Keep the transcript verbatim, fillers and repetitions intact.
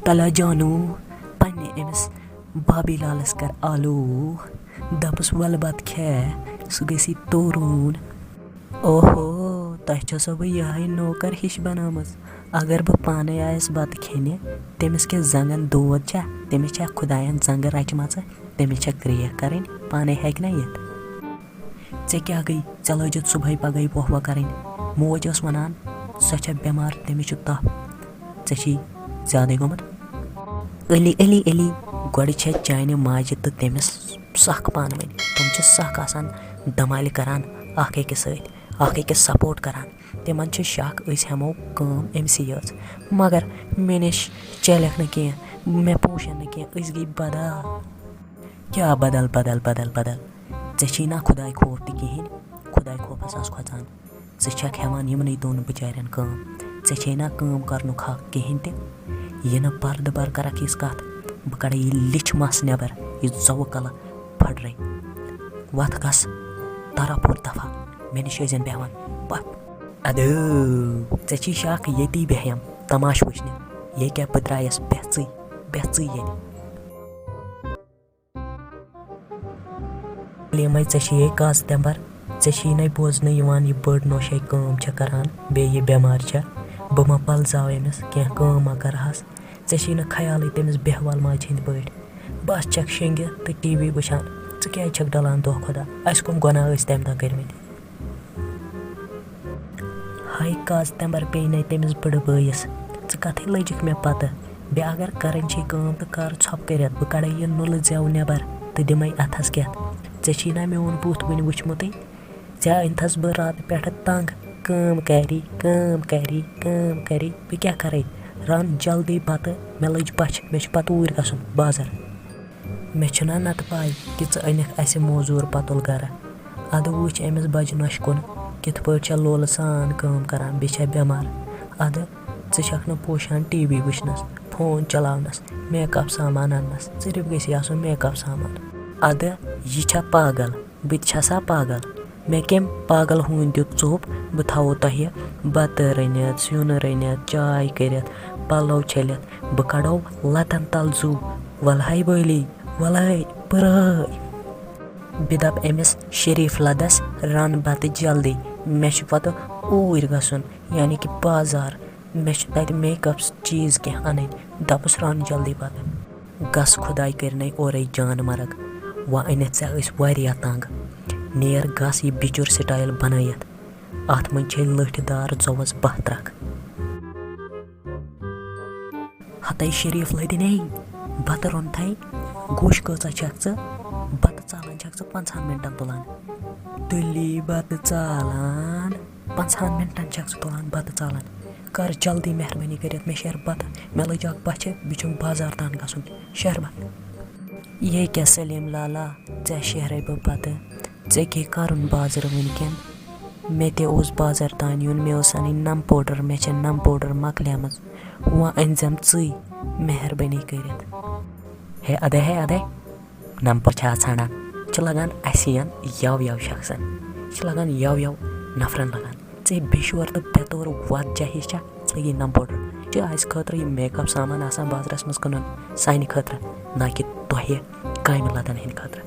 تلا جانو، پننہِ أمِس بابی لالس کر آلو، دپُس، "ولہٕ بتہٕ کھےٚ، سُہ گژھی تورُن۔" اوہو، تۄہہِ چھَسو بہٕ یِہوٚے نوکر ہِش بنٲومٕژ۔ اگر بہٕ پانے آیس بتہٕ کھیٚنہِ، تٔمِس کیٛاہ زنٛگن دود چھا؟ تٔمِس چھا خۄداین زنٛگہٕ رچمژٕ؟ تٔمِس چھا کرٛیک کرٕنۍ؟ پانے ہیٚکہِ نا یِتھ؟ ژےٚ کیٛاہ گٔے؟ ژےٚ لٲجِتھ صُبحٲے پگہٲے وۄہ وۄہ کرٕنۍ۔ موج ٲس ونان، "سۄ چھےٚ بٮ۪مار، تٔمِس چھُ تپھ۔" ژےٚ چھِی زیادَے گوٚمُت۔ علی، علی، علی، گۄڈٕ چھےٚ چانہِ ماجہِ تہٕ تٔمِس سخ پانہٕ ؤنۍ۔ تِم چھِ سخ آسان دمالہِ کران اکھ أکِس سۭتۍ، اکھ أکِس سپورٹ کران۔ تِمن چھِ شک أسۍ ہٮ۪مو کٲم أمۍ سٕے یٲژ۔ مگر مےٚ نِش چلٮ۪کھ نہٕ کینٛہہ، مےٚ پوٗشن نہٕ کینٛہہ، أسۍ گٔے بدل۔ کیٛاہ بدل، بدل، بدل، بدل؟ ژےٚ چھِی نا خۄداے خوف تہِ کِہیٖنۍ؟ خۄداے خوفس آس کھۄژان۔ ژٕ چھَکھ ہٮ۪وان یِمنٕے دۄن بِچارٮ۪ن کٲم۔ ژےٚ چھے نا کٲم کرنُک حق کِہیٖنۍ تہِ؟ یہِ نہٕ پردٕ برقرار یِژھ کتھ، بہٕ کڑے یہِ لیچھ مس نٮ۪بر، یہِ زوٕ کلہٕ پھٹرے۔ وتھ گژھ، طرف اور دفعہ، مےٚ نِش ٲسۍ زٮ۪ن بیٚہوان۔ پتھ۔ ادٕ، ژےٚ چھی شاکھ ییٚتی بیٚہیم تماش وٕچھنہِ۔ یہِ کیٛاہ، بہٕ درٛایس بٮ۪ژٕے، بٮ۪ژٕے ییٚتہِ۔ لیمے، ژےٚ چھے یے کاز تٮ۪مبر، ژےٚ چھی نے بوزنہٕ یِوان یہِ بٔڑ نوشے کٲم چھےٚ کران، بیٚیہِ یہِ بٮ۪مار چھےٚ۔ بہٕ ما پلزاو أمِس، کینٛہہ کٲم ما کرہس؟ ژےٚ چھی نہٕ خیالٕے تٔمِس بیہوال ماجہِ ہٕنٛدۍ پٲٹھۍ۔ بس چھکھ شینگِتھ تہٕ ٹی وی وٕچھان۔ ژٕ کیازِ چھکھ ڈلان دۄہ کھۄتہٕ دۄہ؟ اسہِ کٕم گۄناہ ٲسۍ تمہِ دۄہ کٔرمٕتۍ؟ ہاے کاز تٮ۪مبر پیٚیہِ نے تٔمِس بٕڑٕ بٲیِس۔ ژٕ کتھٕے لٔجِکھ مےٚ پتہٕ؟ بیٚیہِ اگر کرٕنۍ چھے کٲم تہٕ کر ژھۄپہٕ کٔرِتھ، بہٕ کڑے یہِ نُلہٕ زٮ۪و نٮ۪بر تہٕ دِمے اتھس کٮ۪تھ۔ ژےٚ چھی نا میون بُتھ وُنہِ وُچھمُتٕے؟ ژےٚ أنۍتھس بہٕ راتہٕ پٮ۪ٹھٕ تنگ۔ کٲم کری، کٲم کری، کٲم کری، بہٕ کیٛاہ کرے؟ رن جلدی بتہٕ، مےٚ لٔج بۄچھِ، مےٚ چھُ پتہٕ اوٗرۍ گژھُن بازر۔ مےٚ چھُنا نتہٕ پَے کہِ ژٕ أنِکھ اَسہِ موزوٗر پَتُل گَرٕ۔ اَدٕ وٕچھ أمِس بَجہِ نۄشہِ کُن کِتھ پٲٹھۍ چھےٚ لولہٕ سان کٲم کَران، بیٚیہِ چھےٚ بٮ۪مار۔ اَدٕ ژٕ چھَکھ نہٕ پوشان ٹی وی وٕچھنَس، فون چلاونَس، میک اپ سامان اَننَس، صرف گژھی آسُن میک اپ سامان۔ اَدٕ یہِ چھےٚ پاگل، بہٕ تہِ چھَسا پاگل؟ مےٚ کٔمۍ پاگل ہوٗنۍ دیُت ژوٚپ؟ بہٕ تھاوو تۄہہِ بَتہٕ رٔنِتھ، سیُن رٔنِتھ، چاے کٔرِتھ، پَلو چھٔلِتھ۔ بہٕ کَڑو لَتَن تَل زُو۔ وَلہٕ ہَے بٲلی، وَلہٕ ہَے پٔرٲے۔ بہٕ دَپہٕ أمِس شریٖف لَدَس، "رَن بَتہٕ جلدی، مےٚ چھُ پَتہٕ اوٗرۍ گژھُن، یعنی کہِ بازار۔ مےٚ چھُ تَتہِ میک اپ چیٖز کینٛہہ اَنٕنۍ۔" دَپُس، "رَن جلدی بَتہٕ۔" گژھ خۄداے کٔرِنَے اورَے جان مرگ۔ وۄنۍ أنِتھ ژےٚ أسۍ واریاہ تنٛگ۔ نیر گژھ یہِ بِچُر سٹایل بنٲیِتھ۔ اَتھ منٛز چھے لٔٹھۍ دار ژۄوَس باہ ترٛکھ۔ ہتے شریٖف لٔدِنے، بَتہٕ روٚنتھَے، گوش کۭژاہ چھَکھ ژٕ؟ بَتہٕ ژالان چھَکھ ژٕ پنٛژاہَن مِنٹَن تُلان۔ تُلی بَتہٕ ژالان، پنٛژاہَن مِنٹَن چھَکھ ژٕ تُلان بَتہٕ ژالان۔ کر جلدی مہربٲنی کٔرِتھ، مےٚ شیر بَتہٕ، مےٚ لٔج اَکھ بۄچھِ، بیٚیہِ چھُم بازار تام گژھُن۔ شیر بَتہٕ۔ یے کیٛاہ سلیٖم لالا، ژےٚ شیرے بہٕ بَتہٕ؟ ژےٚ کیٛاہ کَرُن بازرٕ وٕنکٮ۪ن؟ مےٚ تہِ اوس بازر تام یُن، مےٚ اوس اَنٕنۍ نَم پوڈر، مےٚ چھےٚ نَم پوڈر مۄکلیمٕژ۔ وۄنۍ أنۍ زٮ۪م ژٕے مہربٲنی کٔرِتھ۔ ہے اَدے، ہے اَدے، نَم پوڈر چھا ژھانڈان؟ چھِ لگان اَسہِ یَن یَو یَو شخصن، چھِ لگان یَو یَو نفرن لگان۔ ژےٚ بے شور تہٕ بے تور وَتھ جاے ہِش چھا؟ ژٕ یہِ نَم پوڈر چھِ اَسہِ خٲطرٕ یہِ میک اپ سامان آسان بازرس منٛز کٕنُن، سانہِ خٲطرٕ، نہ کہِ تۄہہِ کامہِ لدن ہٕنٛدِ خٲطرٕ۔